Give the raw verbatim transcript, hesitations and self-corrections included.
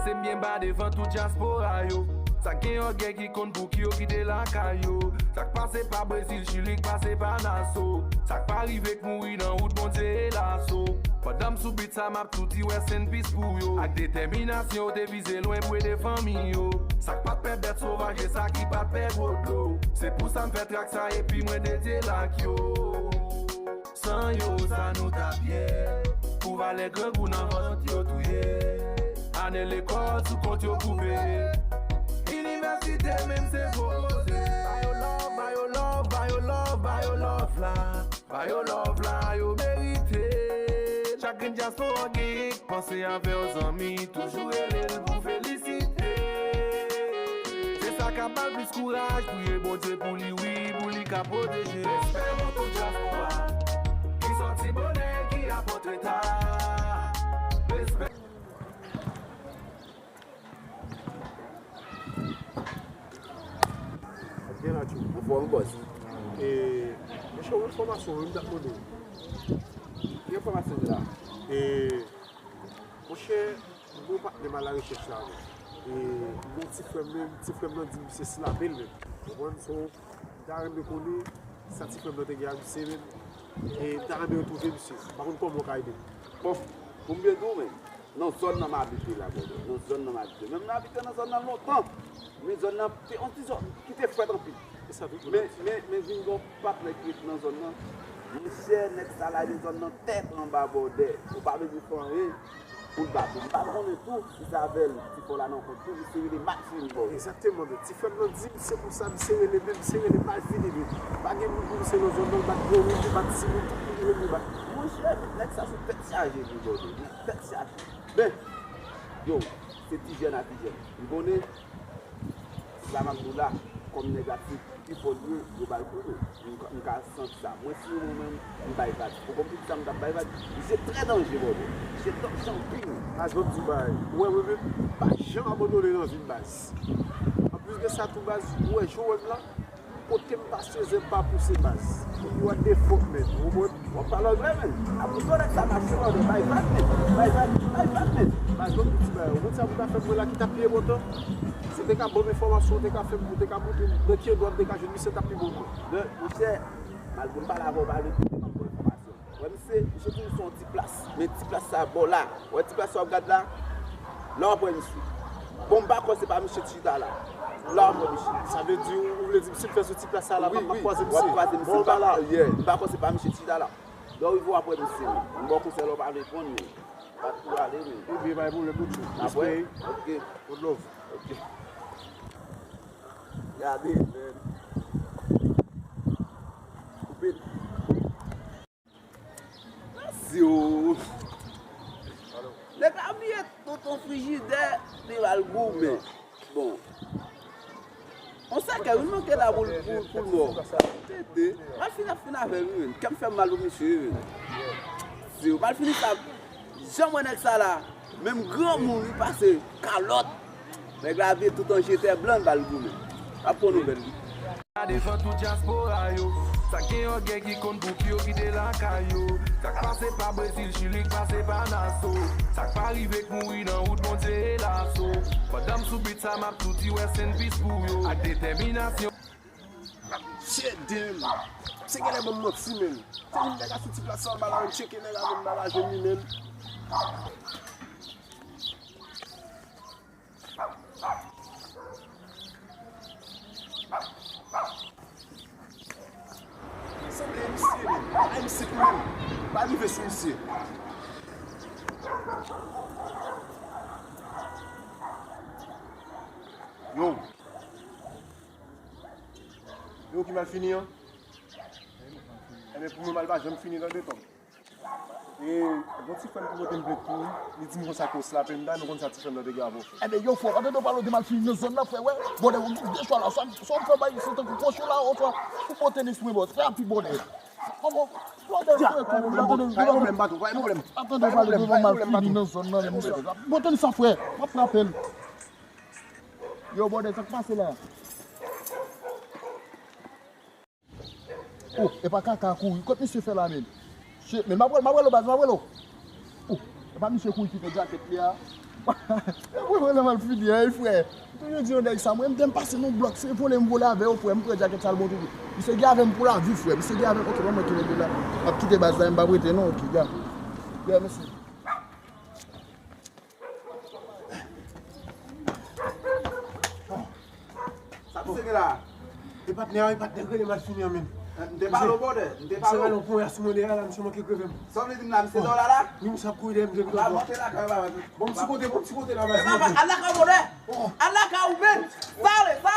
Se m byen ba devan tout dyaspora yo. Sa k gen ògèy ki konn pou ki yo kite lakay yo. Sa k pase pa Brezil, Chili, k pase pa Naso. Sa k pa rive k mouri nan wout Bondye e laso. Pandan m sou beat sa m ap tou di rest in peace pou yo. Ak detèminasyon yo te vize lwen pou ede fanmi yo. Sa k pa t pè bèt sovaj e sa ki pa t pè gwo dlo. Se pou sa m fè trak sa epi mwen dedye l ak yo. San yo, sa nou t ap ye? Pou valè grangou nan vant yo touye. Ane lekòl sou kont yo koupe. Inivèsite menm se poze. Ba yo love, ba yo love, ba yo love, ba yo love la. Ba yo love la, yo merite. Chak grenn dyaspora gen Panse avè w zanmi, toujou rele l pou felisite. Se sa k ap ba l plis kouraj, priye Bondye pou li, wi, pou li ka pwoteje. Respè pou tout dyaspora ki sòti bonè, ki ap antre ta. Respè. Byen la, tjou. Anfòm, bòs. E, monchè, yon enfòmasyon, wi, m t ap mande w. Ki enfòmasyon se la? E, monchè, m gon patnè m al arechèch la, wi. E, m gon ti frè m menm, ti frè m nan di m se slape l menm. Ou konprann? So, m ta renmen konnen sa ti frè m nan te gen ak misye menm. E, m ta renmen retwouve misye. M pa konn kòman w ka ede m. Bon, pou m byen di w menm. Nan zòn nan m abite la, bòdè. Nan zòn nan m abite. Men m abite nan zòn nan lontan. Men zòn nan te yon ti zòn ki te frèt anpil. Men, men, men vin gen yon patnè ki rete nan zòn nan. Monchè, nèg sa la gen zòn nan tèt anba, bòdè. Ou pa bezwen fè anyen pou l bat ou. M pa konnen tou si se avè l ti fò la nan kont tou, misye rele Maxime, bòdè. Egzakteman, men ti frè m nan di m, se pou sa misye rele, men misye rele Maxime, men pa gen moun pou misye nan zòn nan, l bat granmoun, li bat timoun, tout moun li rele, li bat. Monchè, nèg sa sou tèt chaje, wi, bòdè. Tèt chaje. Men, yo, se ti jèn a ti jèn. M konnen sa m ap di w la, kòm nèg la se pi fò l ye, yo ba l kouri. M ka, m ka santi sa. Mwen, si mwen menm, m bay vag. Ou konprann tout sa m t ap bay vag? Misye trè danje, bòdè. Misye tòp chanping. Baz, ban m di w bagay. Ou wè mwen menm, m pa janm abandone nan vi m, baz. Anplis de sa tou, baz, ou wè jan w wè m la, kote m pase, zèb pa pouse, baz. What the fuck, man? Ou konprann? W ap pale anglè, man. Apre tout nèg sa mache, man, bay vag, man. Bay vag, bay vag, man. Baz, ban m di w ti bagay. Ou konn sa pou ta fè mwen la ki ta pi enpòtan? Si w te ka ban m enfòmasyon, w te ka fè m, w te ka montre m nan ki andwa m te ka jwenn misye, t ap pi bon pou mwen. Men, monchè, malgre m pale avè w, pa vle koute m ap ba w enfòmasyon. Wè misye, misye toujou sou yon ti plas. Men ti plas sa bò la. Wè ti plas sa w ap gad la? La w ap wè misye. Bon, m pa kwè se pa misye ki chita la. La w ap wè misye. Sa vle di, ou vle di m si m fè sou ti plas sa la, m ap kwaze misye? Wi, wi. W ap kwaze misye. Bon, m pa, yeah, m pa kwè se pa misye ki chita la. Lè w rive w ap wè misye, men. M ba w konsèy la, w pa vle pran, men. Pa tou ale, men. Ebyen, pa gen pwoblèm, nou tchou. N ap wè? Respè. Ok. One love. Ok. Gade, men. Koupe l. Mesye o. Nèg la bliye tonton frijidè, li al goumen. Bon. On sèkèy, wi, manke la pou l, pou, pou l mò. Tete, m al fin ap fin avè l, wi, menn. Kè m fè m mal pou misye, wi, menn. Si w mal fini sa, jan m wè nèg sa la, menm granmoun, li pase kalòt. Nèg la vye tout an jetè blan, l ba l goumen. Ap pran nouvèl li. Devan tout dyaspora yo, sa k gen ògèy ki konn pou ki yo kite lakay yo. Sa k pase pa Brezil, Chili, k pase pa Naso. Sa k pa rive k mouri nan wout Bondye e laso. Pandan m sou beat sa, m ap tou di rest in peace pou yo. Ak detèminasyon. Shit, damn. Se genlè ban m manti, menn. Se vin nèg a sou ti plas sa, anba la, menn, tcheke nèg a, menn, ba la jwenn li, menn. Sanble e misye, menn. A, e misye tou, menn. Pa rive sou misye. Yo. Yo ki mal fini an? Enben, pou mwen, mal pa janm fini, tande, Tòm. E, gon ti frè m ki pote m plent tou, wi. Li di m konsa ke w slape m, dayè nou konn sa ti frè m nan te gen avè w, frè. Enben, yo, frè, w ap tande w pale w te mal fini nan zòn nan, frè, wè. Bòdè, ou gen de chwa la, swa, swa w fè bay, se tankou kwocho la, oswa ou pote tenis mwen, bòs. Fè rapid, bòdè. Kòman? Bòdè, frè, kòman, tande, tande w pale w te mal fini nan zòn nan, men misye. Pote tenis sa, frè, m ap frape l. Yo, bòdè, sa k pase la? Oh, epa kaka kouri. Kot misye fè la, menn? Shit, menn, m ap wè l, m ap wè l, baz, m ap wè l. Oh, epa misye kouri kite djakèt li a. E mwen, mwen, nan malfini, ey, frè. M toujou di yon nèg sa, mwen, m te m pase nan blòk, se vole m vole avè yo, frè. M pran djakèt sa l bon tou. Misye gen avè m pou lavi, frè. Misye gen avè m, ok, ban mwen kenbe la. M ap kite baz la, m p ap rete, non, ok, ya. Ya, mèsi. Sa misye gen la? E patnè a, e patnè, rele malfini an menm. M te pale w, brother. M te pale w. Misye rale yon ponya sou mwen dèyè la, misye manke kreve m. Sa w vle di m la, misye dèyè w la la? Wi, misye ap kouri dèyè m depi tantò. Bon, m ti kote, bon, m ti kote la, baz. Al lakay w, brother. Al lakay ou menm. Sale, sale.